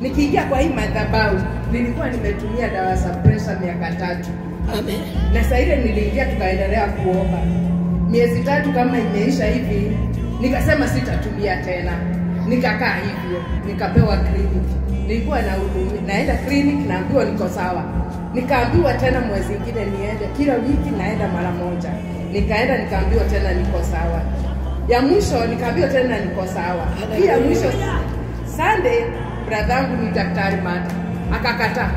Nikiingia kwa hii madhabahu nilikuwa nimetumia dawa za pressure miaka 3. Amen. Na saa ile niliingia tukaendelea kuomba. Miezi 3 kama imeisha hivi, nikasema sitatumia tena. Nikakaa hivyo, nikapewa clinic. Nilikuwa naenda clinic, naambiwa niko sawa. Nikaambiwa tena mwezi mwingine niende, kila wiki naenda mara moja. Nikaenda nikaambiwa tena niko sawa. Ya mwisho nikaambiwa tena niko sawa. Pia mwisho Sunday brother yangu ni daktari Mata akakataa.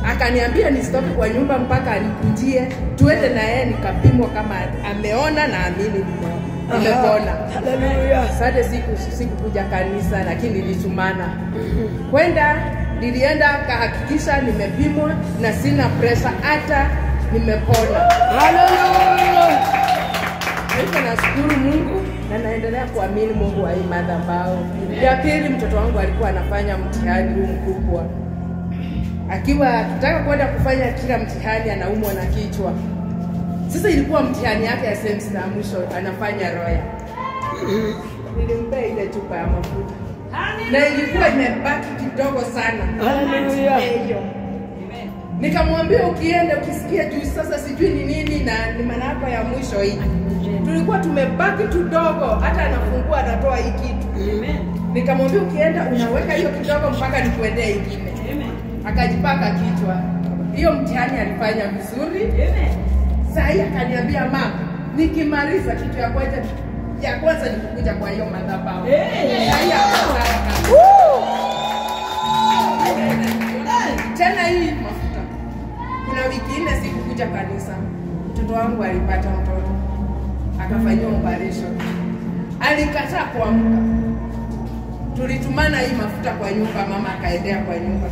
Akaniambia nisitoke kwa nyumba mpaka anikujie tuende na yeye nikapimwa kama ameona na amini nimepona. Hallelujah. Sunday sikukuja kanisa, lakini nilitumana. Kwenda nilienda kahakikisha nimepimwa na sina pressure hata nimepona. Hallelujah. Hivyo nashukuru Mungu na naendelea kuamini Mungu wa hii madhabahu. Ya pili, mtoto wangu alikuwa anafanya mtihani huu mkubwa. Akiwa akitaka kwenda kufanya kila mtihani anaumwa na kichwa. Sasa ilikuwa mtihani yake ya semester ya mwisho anafanya roya. Nilimpea ile chupa ya mafuta. Na ilikuwa imebaki kidogo sana. Hallelujah. Nikamwambia ukienda ukisikia juu sasa sijui ni nini na ni maana yako ya mwisho hii. Tulikuwa tumebaki tudogo, hata anafungua anatoa hii kitu. Amen. Nikamwambia ukienda unaweka hiyo kidogo mpaka nikuendee ingine. Amen. Akajipaka kichwa. Hiyo mtihani alifanya vizuri. Amen. Sasa hii akaniambia mama, nikimaliza kitu ya kwanza nikukuja kwa hiyo madhabahu. Tena hii mafuta. Kuna wiki 4 sikukuja kanisa. Mtoto wangu alipata mtoto. Akafanyiwa operation. Alikataa kuamka. Tulitumana hii mafuta kwa nyumba, mama akaendea kwa nyumba.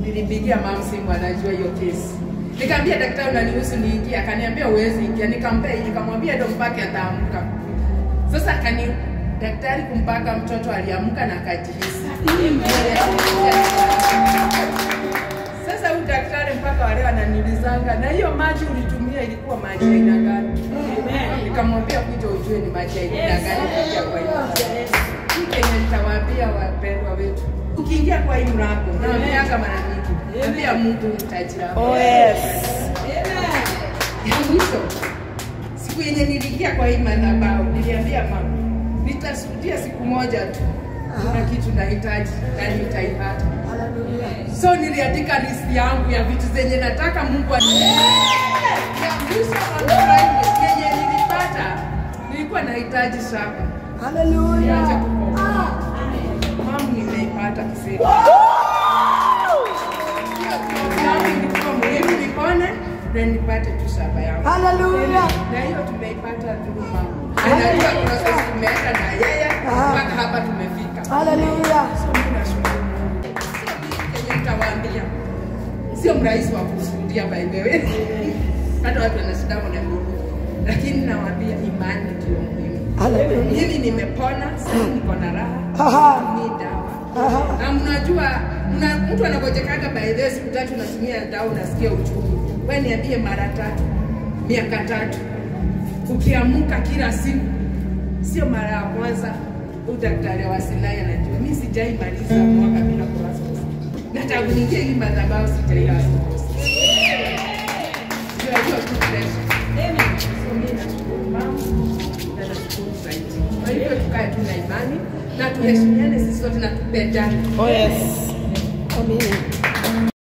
Nilipigia mama simu, anajua hiyo kesi. Nikamwambia daktari unaniruhusu niingie? Akaniambia huwezi ingia. Nikampea, nikamwambia ndio mpake ataamka. Sasa akani daktari kumpaka mtoto aliamka na akajihisi. Sasa huyu daktari mpaka wale wananiulizanga, na hiyo maji ulitumia ilikuwa maji aina gani? Nikamwambia kuja ujue ni maji aina gani kuja kwa hiyo. Kenye nitawaambia wapendwa wetu, ukiingia kwa hii mlango, naambia mara nyingi, ambia Mungu mtaji wako. Oh yes. Ya mwisho, siku yenye niliingia kwa hii madhabahu, niliambia mama, nitasujudia siku moja tu. Kuna kitu nahitaji na nitaipata. So niliandika list yangu ya vitu zenye nataka Mungu anipe. Ya mwisho on Friday yenye nilipata, nilikuwa nahitaji shamba. Hallelujah. Mama nimeipata kisema. Ilikuwa muhimu nipone na nipate tu shamba yangu. Hallelujah. Na hiyo tumeipata tu mama. Anajua process tumeenda na yeye mpaka hapa tumefika. Hallelujah. So mimi nashukuru Mungu. Sio nitawaambia. Sio mrahisi wa kushuhudia by the way. Hata watu wanashida na Mungu. Lakini nawaambia imani ndio muhimu. Hallelujah. Mimi nimepona, sasa niko na raha. Ni dawa. Na mnajua mtu anagojekaga by the way siku 3 unatumia dawa unasikia uchungu. Wewe niambie mara 3, miaka 3. Ukiamka kila siku, sio mara ya kwanza. Daktari wa Sinai anajua mimi sijaimaliza mwaka bila kulazwa. Na tangu niingie hii madhabahu sijailazwa. Ndio tu pressure. Amen. So mimi nashukuru mama na nashukuru zaidi. Kwa hivyo tukae tu na imani na tuheshimiane sisi sote na tupendane. Oh yes.